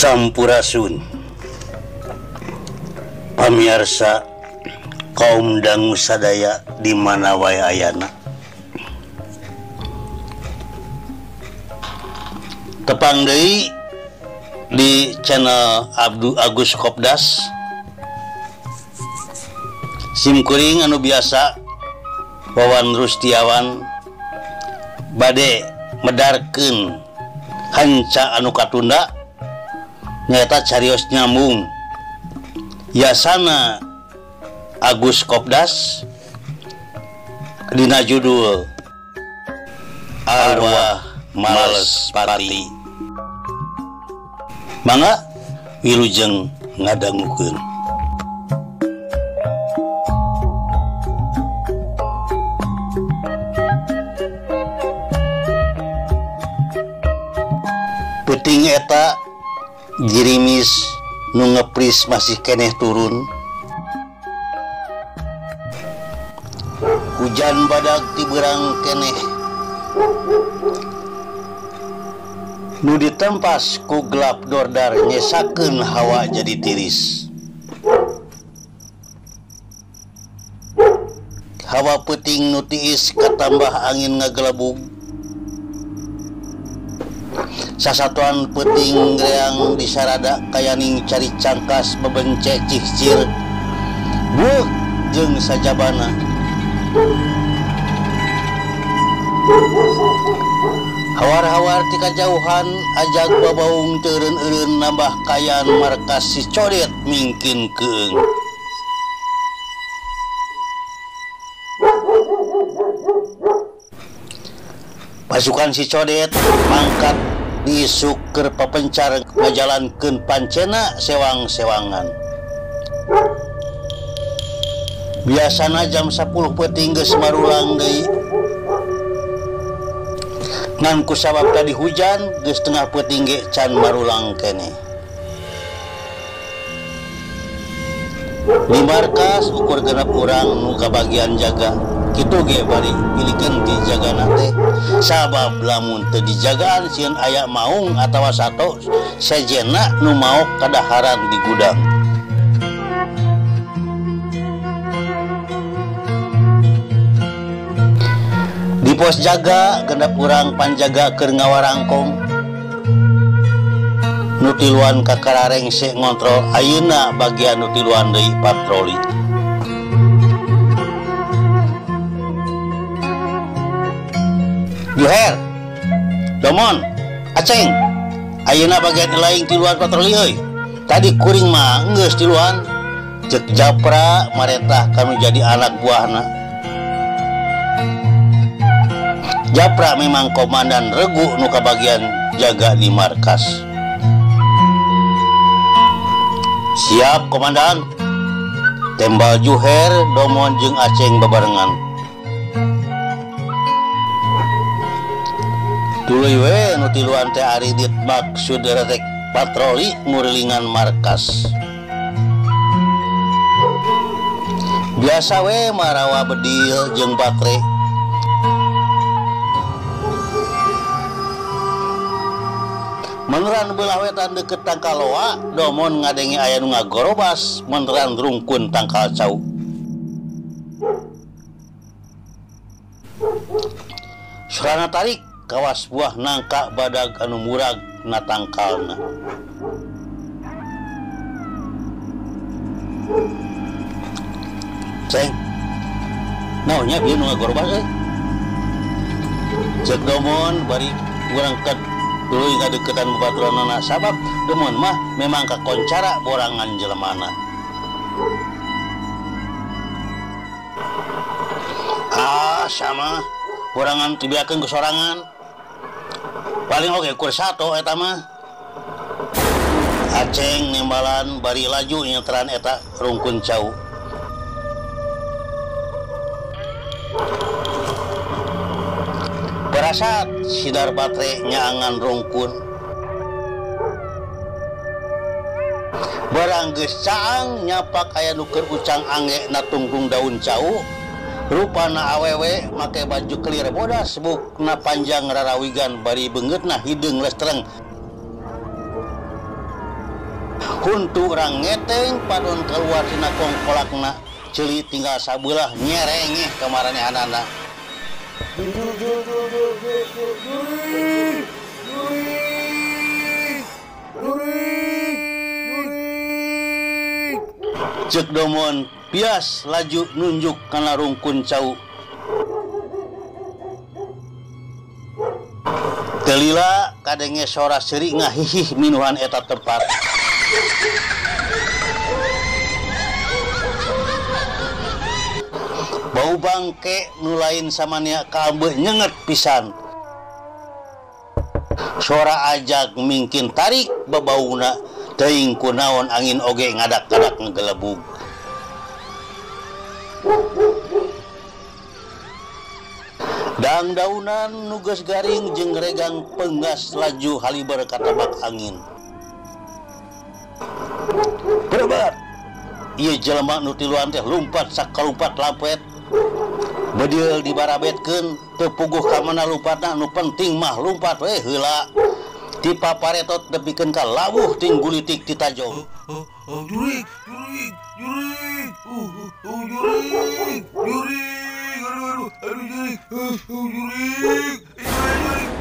Sampurasun pamiarsa kaum dangu sadaya di mana wae ayana. Tepang deui di channel Abdul Agus Kopdas. Simkuring anu biasa Wawan Rustiawan bade medarkeun hanca anu katunda nyata carios nyambung yasana Agus Kopdas dina judul Arwah Males Pati. Mangga wilujeng ngadangukeun. Peuting eta girimis nu ngepris masih keneh turun. Hujan badag ti beurang keneh nu ditempas ku gelap dordar nyesakeun hawa jadi tiris. Hawa peuting nu tiis katambah angin ngagelebug. Sasatuan peuting reang disarada kayaning cari cangkas bebence cihcir buuk jeung sajabana. Hawar-hawar ti kajauhan ajag babaung teureun-eureun nambah kayan markas si Codet mingkin keung. Pasukan si Codet mangkat diisuk keur papencar ngajalankeun pancena sewang-sewangan. Biasana jam 10 peuting geus marulang deui. Ngan kusabab tadi hujan geus tengah peuting ge can marulang keneh. Di markas ukur genep urang nu kabagian jaga. Kitu ge bari pilikeun ti jagana teh sabab lamun teu dijagaan sieun aya maung atawa sato sejenna nu maok kadaharan di gudang. Di pos jaga genep urang panjaga keur ngawarangkong. Nu tiluan kakararengse ngontrol ayeuna bagian nu tiluan deui patroli. Juher, Domon, Aceng, ayeuna bagian lain tiluan patroli euy. Tadi kuring mah geus tiluan. Cek Japra marentah kanu jadi anak buahna. Japra memang komandan regu nu kabagian jaga di markas. Siap komandan. Tembal Juher, Domon jeung Aceng babarengan. Tuluy we nu tiluan teh aridit maksud rek patroli ngurilingan markas. Biasa we marawa bedil jeung batre. Meneran belah wetan deket tangkal loa, Domon ngadenge aya nu ngagorobas meneran rungkun tangkal cau. Surana tarik kawas buah nangka badag anu murag na tangkalna. Ceng, naonnya bieu nu ngagorobas euy? Cek Domon bari urang tuluy ngadeukeutan babaturanna sabab Domon mah memang kakoncara borangan jelemana. Ah, sama borangan dibeakeun ku sorangan. Paling oge kur sato eta mah. Aceng nembalan bari laju nyeteran eta rungkun cau. Parasat sidar batre nyaangan rungkun. Barang geus caang nyapak aya nu keur ucang angge na tungtung daun cau. Rupana awewe make baju kelir bodas bukna panjang rarawigan bari beungeutna hideung lestreng. Huntu urang ngeteng padon keluar tina kongkolakna ceuli tinggal sabelah nyerengeh ka maranehanana. Ceuk Domon pias laju nunjuk kana rungkun cau. Telila kadenge sora seuri ngahihih minuhan eta tempat. Bau bangke nu lain samania kaambe nyenget pisan. Sora ajag mingkin tarik babauna teuing kunaon angin oge ngadak-ngadak ngegelebug. Dangdaunan nu geus garing jeung regang penggas laju haliber katabak angin. Berebat. Ieu jelema nu tiluan teh lumpat sakalumpat lampet. Bedil dibarabetkeun teu puguh ka mana lumpatna, nu penting mah lumpat we heula. Ti paparetot nepikeun ka lawuh ting gulitik ti tajong. Jurig, jurig, jurig. Jurig, jurig. Aduh, aduh, jurig. Jurig. Jurig.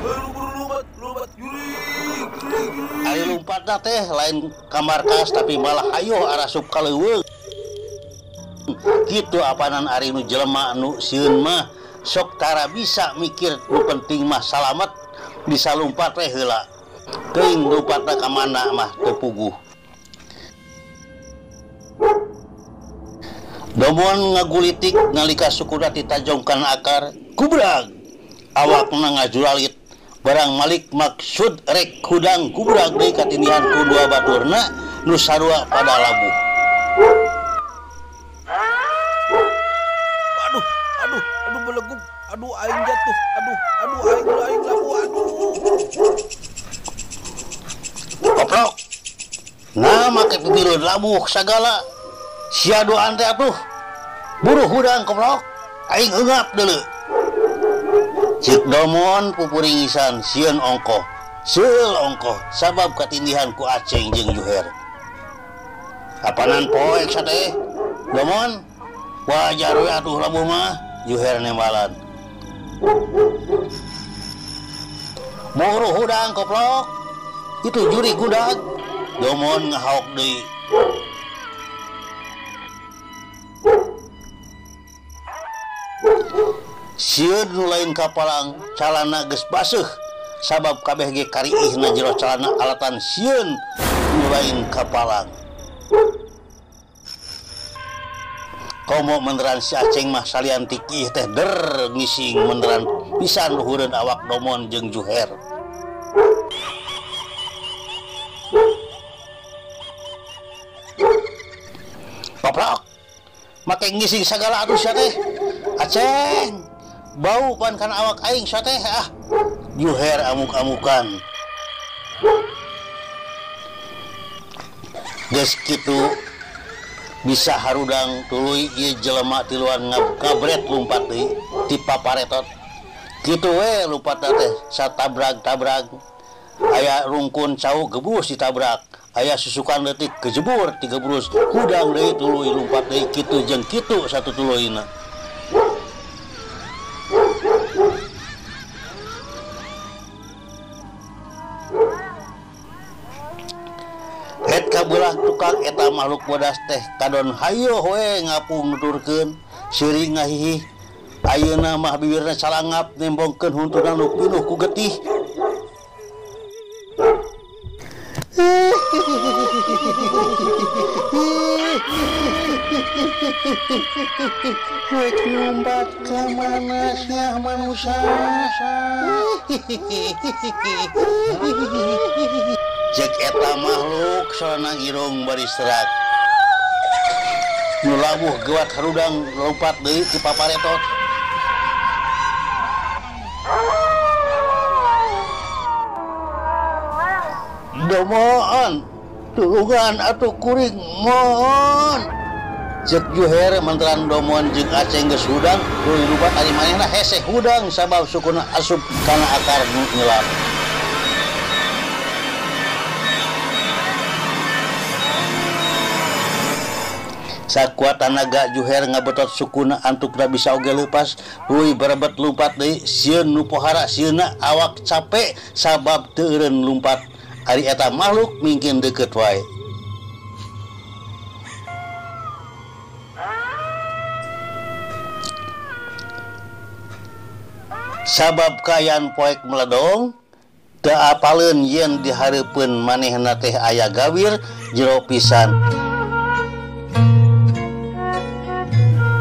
Aduh, lompat, lompat, jurig, jurig, jurig. Ari lumpatna teh lain ka markas tapi malah hayoh arasup ka leuweung. Kitu apanan ari nu jelema nu sieun mah sok tara bisa mikir nu penting mah salamet bisa lumpat we heula. Teuing lumpatna ka mana mah teu puguh. Domon ngagulitik nalika sukuna ditajong kana akar, kubrag. Awakna ngajuralit barang malik maksud rek hudang kubrag deui katindihan ku dua baturna nu sarua pada labuh. Aduh, aduh, aduh belegug, aduh aing jatuh, aduh, aduh aing aing labuh, aduh. Koplok. Nah make pipireun labuh sagala. Sia doan teh atuh. Buruh hudang koplok. Aing eungap deuleu. Ceuk Domon pupuringisan sieun ongkoh. Seul ongkoh sabab katindihan ku Aceng jeung Juher. Apanan poek sate? Domon wajar we atuh labuh mah. Juher nembalan. Buruh hudang koplok. Itu juri gudag. Domon ngahaok deui. Sieun nu lain kapalang calana geus baseuh sabab kabeh ge kariihna jero calana alatan sieun nu lain kapalang. Komo menderan si Aceng mah salian ti kiih teh der ngising menderan pisan luhureun awak Domon jeung Juher. Koplok. Make ngising sagala atuh sia teh. Aceng, bau pan kana awak aing sia teh ah. Juher amuk-amukan. Geus kitu bisa harudang tuluy ieu jelema tiluan ngabret lumpat deui ti paparetot. Kitu we lumpatna teh satabrak-tabrak. Aya rungkun cau gebus ditabrak. Aya susukan leutik kejebur tigebrus hudang deui tuluy lumpat deui kitu jeung kitu satu tuluyna. Het kabelah tukang eta makhluk bodas teh kadon hayoh we ngapung nuturkeun seuri ngahihih. Ayeuna mah bibirna calangap nembongkeun huntuna nu pinuh ku getih. Rek nyumbat ka mana sia manusia. Cek eta makhluk sorana irung bari serak. Nu labuh gewat harudang lompat deui ti paparetot. Domoon, tulungan atuh kuring mohon. Cek Juher mantaran Domon jeung Aceng geus hudang, tuluy lupat ari manehna hese hudang sabab sukuna asup kana akar nu nyelap. Sakuat tanaga Juher ngabetot sukuna antukna bisa oge leupas, tuluy berebet lumpat deui sieun nu pohara sieunna awak capek sabab teu eureun lumpat. Ari eta makhluk mingkin deukeut wae. Sabab kaayaan poek meledong teu apaleun yen dihareupeun manehna teh aya gawir jero pisan.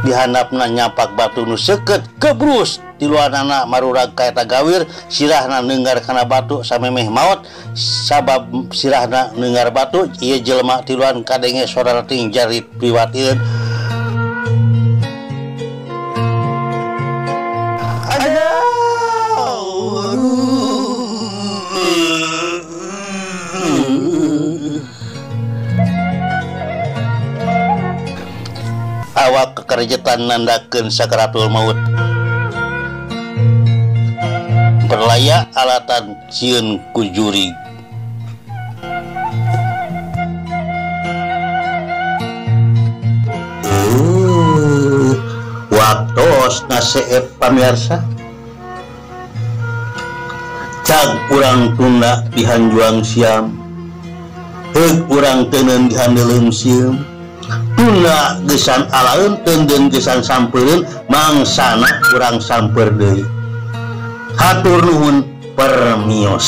Dihandapna nyapak batu nu seukeut kebrus tiluanana marurag ka eta gawir sirahna neunggar kana batu samemeh maot sabab sirahna neunggar batu ieu jelema tiluan kadenge sora ting jarit piwatieun. Awak kekerjetan nandakeun sakaratul maut. Berlaya alatan sieun ku jurig. Waktos naseep pamirsa. Cag urang tunda dihanjuang siam. Heug urang teuneun dihandeuleum sieum. Tuna gesan alaeun teundeun gesan sampereun mangsana urang samper deui. Hatur nuhun permios.